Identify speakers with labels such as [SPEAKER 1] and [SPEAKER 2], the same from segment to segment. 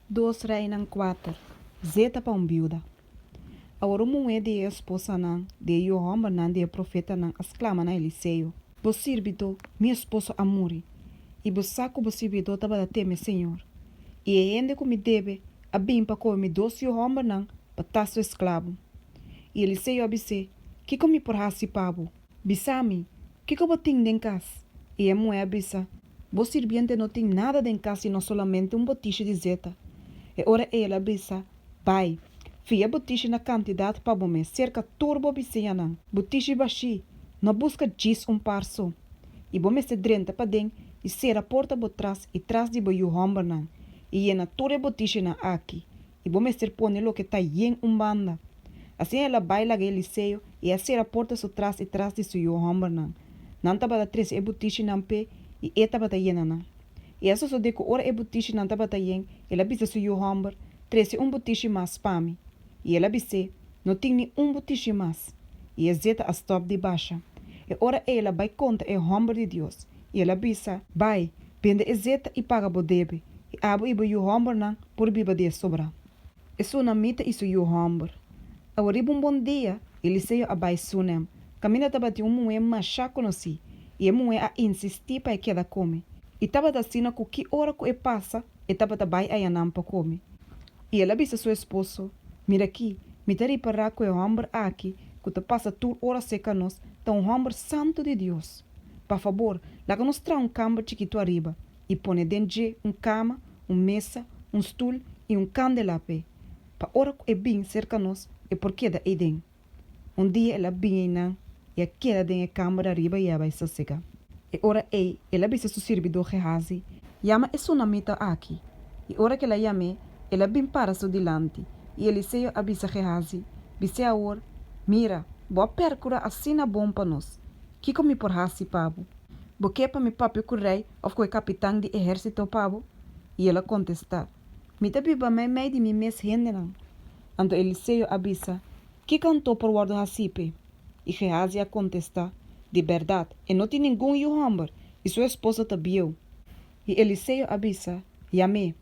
[SPEAKER 1] Dos Reinan kuater, Zeta pa un biuda. Awor un muhé di e esposanan di e yu hòmbernan di e profetanan a sklama na Eliseo, Bo sirbidó, mi esposo, a muri, i bo sa ku bo sirbidó tabata teme señor. I e hende ku mi debe a bin pa kohe mi dos yu hòmbernan pa ta su esklabu. I Eliseo a bis'é, Kiko mi por hasi pa bo? Bisa mi, kiko bo tin den kas? I e muhé a bisa, Bo sirbiente no tin nada den kas sino solamente un botishi di zeta. E ora ei el a bisa, Bai, fia botishi na kantidat pa bo mes serka tur bo bisiñanan, botishi bashí, no buska djis un par so. I bo mester drenta paden i sera porta bo tras i tras di bo yu hòmbernan, i yena tur e botishinan aki, i bo mester pone loke ta yen un banda. Asina el a bai laga Eliseo i a sera porta su tras i tras di su yu hòmbernan. Nan tabata trese e butishinan p'e i e tabata yena nan. I a sosodé ku ora e butishinan tabata yen, el a bisa su yu hòmber, Trese un butishi mas pa mi. I el a bis'é, No tin ni un butishi mas. I e zeta a stòp di basha. E ora ei el a bai konta e hòmber di Dios, i el a bisa, Bai, bende e zeta i paga bo debe, i abo i bo yu hòmbernan por biba di e sobrá. E sunamita i su yu hòmber. Awor riba un bon dia, Eliseo a bai Sunem, kaminda tabatin un muhé mashá konosí, i e muhé a insistí pa e keda kome. I tabata asina ku ki ora ku e pasa, e tabata bai ayanan pa kome. I el a bisa su esposo, Mira aki, mi ta ripará ku e hòmber aki, ku ta pasa tur ora serka nos, ta un hòmber santu di Dios. Pa fabor, laga nos traha un kamber chikitu ariba, i pone den dje un kama, un mesa, un stul i un kandela p'e, pa ora ku e bin serka nos e por keda eiden. Un dia el a bin einan i a keda den e kamber ariba i a bai sosegá. E ora ei el a bisa su sirbidó Gehazi, Yama e sunamita aki. I ora ku el a yam'é, el a bin para su dilanti. I Eliseo a bisa Gehazi, Bis'é awor, Mira, bo a pèrkurá asina bon pa nos. Kiko mi por hasi pa bo? Bo ke pa mi papia ku rei òf ku e kapitan di ehérsito pa bo? I el a kontestá, Mi ta biba meimei di mi mes hendenan. Anto Eliseo a bisa, Kiko anto por wòrdu hasí p'e? I Gehazi a kontestá, Di bèrdat, e no tin ningun yu hòmber, i su esposa ta bieu. I Eliseo a bisa, Yam'é.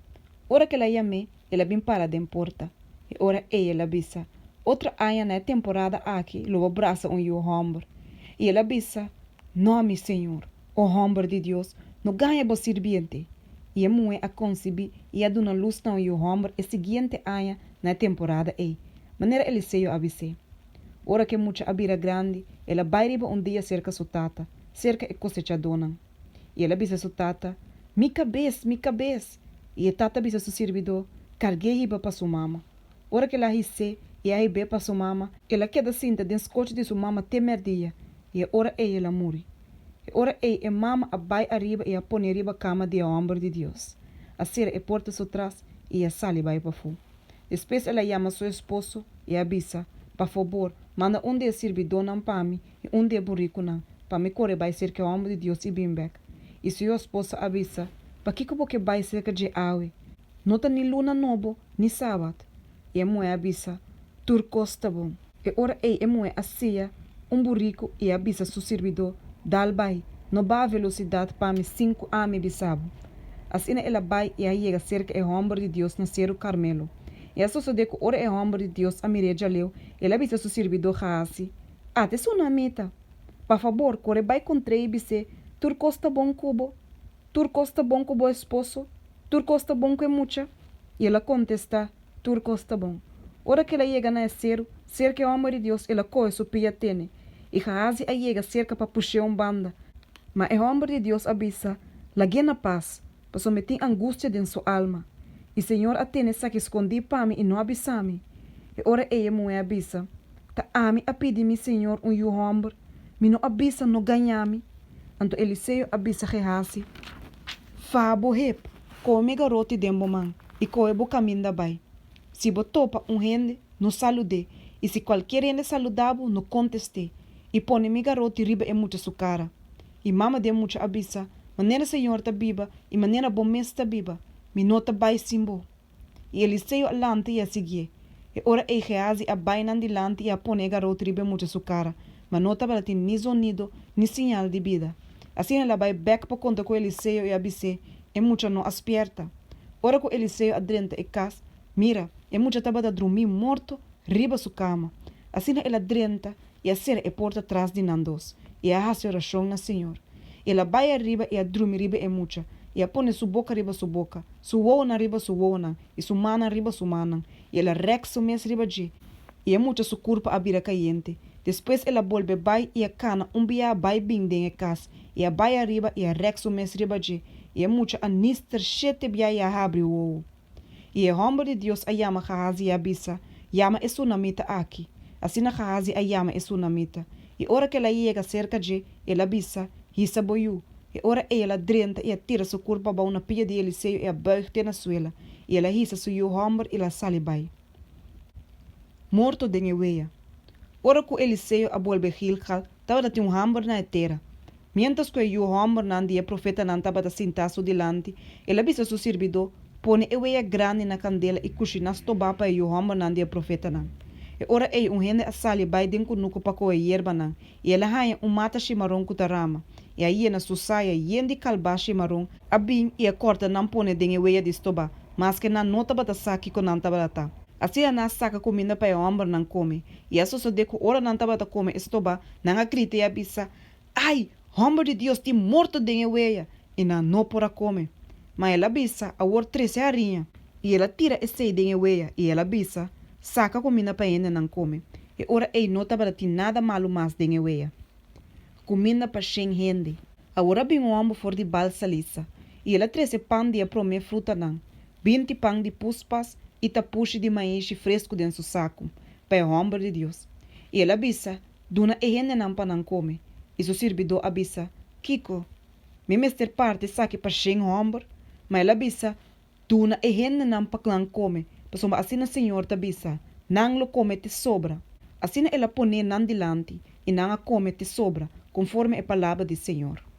[SPEAKER 1] Ora ku el a yam'é, el a bin para den porta. E ora ei el a bisa, Otro aña na e temporada aki lo bo brasa un yu hòmber. I el a bisa, Nò, mi señor, o hòmber di Dios, no gaña bo sirbiente. I e muhé a konsibí i a duna lus na un yu hòmber e siguiente aña na e temporada ei, manera Eliseo a bis'é. Ora ku e mucha a bira grandi, el a bai riba un dia serka su tata, serka e kosechadónan. I el a bisa su tata, Mi kabes, mi kabes! I e tata a bisa su sirbidó, Karg'é hiba pa su mama. Ora ku el a his'é i a hib'é pa su mama, el a keda sinta den skochi di su mama te mèrdia, i e ora ei el a muri. E ora ei e mama a bai ariba i a pon'é riba kama di e hòmber di Dios, a sera e porta su tras i a sali bai pafó. Despues el a yama su esposo i a bisa, Pa fabor, manda un di e sirbidónan pa mi i un di e burikunan, pa mi kore bai serka e hòmber di Dios i bin bèk. I su esposa a bisa, Pakiko bo ke bai serka dje awe? No ta ni luna nobo ni sabat. I e muhé a bisa, Tur kos ta bon. E ora ei e muhé a sia un buriku i a bisa su sirbidó, Dal bai, no baha velosidat pa mi sin ku ami bisa bo. Asina el a bai i a yega serka e hòmber di Dios na Seru Karmelo. I a sosodé ku ora e hòmber di Dios a mir'é djaleu, el a bisa su sirbidó Gehasi, Ata e sunamita! Pa fabor, kore bai kontr'é i bis'é, Tur kos ta bon ku bo? Tur kos ta bon ku bo esposo? Tur kos ta bon ku e mucha? I el a kontestá, Tur kos ta bon. Ora ku el a yega na e seru, serka e hòmber di Dios, el a kohe su pia tene. I Gehazi a yega serka pa push'é un banda. Ma e hòmber di Dios a bisa, Lag'é na pas, pasobra mi tin angustia den su alma. I señor a tene esaki skondí pa mi i no a bisa mi. E ora ei e muhé a bisa, Ta ami a pidi mi señor un yu hòmber, mi no a bisa, No gaña mi. Anto Eliseo a bisa Gehazi, Faha bo hep, kohe mi garoti den bo man i kohe bo kaminda bai. Si bo topa un hende, no salud'é, i si kualkier hende saludá bo, no kontest'é, i pone mi garoti riba e mucha su kara. I mama di e mucha a bisa, Manera señor ta biba i manera bo mes ta biba, mi no ta bai sin bo. I Eliseo a lanta i a siguié. E ora ei Gehazi a bai nan dilanti i a pone e garoti riba e mucha su kara, ma no tabatin ni zonido ni siñal di bida. Asina el a bai bèk pa konta ku Eliseo i a bis'é, E mucha no a spièrta. Ora ku Eliseo a drenta e kas, mira, e mucha tabata drumí morto riba su kama. Asina el a drenta i a sera e porta tras di nan dos, i a hasi orashon na señor. I el a bai ariba i a drumi riba e mucha, i a pone su boka riba su boka, su wowonan riba su wowonan, i su mannan riba su mannan, i el a rèk su mes riba dje, i e mucha su kurpa a bira kayente. Despues el a bolbe bai i a kana un biaha bai bin den e kas, i a bai ariba i a rèk su mes riba dje, i e mucha a nister shete bia i a habri wowo. I e hòmber di Dios a yama Gahazi i a bisa, Yama e sunamita aki. Asina Gahazi a yama e sunamita. I ora ku el a yega serka dje, el a bisa, Hisa bo yu. E ora ei el a drenta i a tira su kurpa abou na pia di Eliseo i a bùig te na suela. I el a hisa su yu hòmber i el a sali bai. Morto den e wea. Ora ku Eliseo a bolbe Gilgal, tabata tin un hamber na e tera. Miéntras ku e yu hòmbernan di e profetanan tabata sintá su dilanti, el a bisa su sirbidó, Pone e wea grandi na kandela i kushiná stobá pa e yu hòmbernan di e profetanan. E ora ei un hende a sali bai den kunuku pa kohe yerbanan, i el a haña un mata shimaron ku ta rama, i a yena su saya yen di kalbas shimaron, a bin i a kòrta nan pone den e wea di stobá, maske nan no tabata sa kiko nan tabata ta. Asina nan a saka kuminda pa e hòmbernan kome. I a sosodé ku ora nan tabata kome e stobá, nan a grita i a bisa, Ai! Hòmber di Dios, tin morto den e wea! I nan no por a kome. Ma el a bisa, Awor trese hariña. I el a tira esei den e wea, i el a bisa, Saka kuminda pa e hendenan kome. E ora ei no tabata tin nada malu mas den e wea. Kuminda pa shen hende. Awor a bin un hòmber for di Baal-Salisa, i el a trese pan di e promé frutanan, 20 pan di puspas i tapushi di maishi fresku den su saku, pa e hòmber di Dios. I el a bisa, Duna e hendenan pa nan kome. I su sirbidó a bisa, Kiko? Mi mester parti esaki pa shen hòmber? Ma el a bisa, Duna e hendenan pa nan kome, pasobra asina señor ta bisa, Nan lo kome te sobra. Asina el a pon'é nan dilanti, i nan a kome te sobra, konforme e palabra di señor.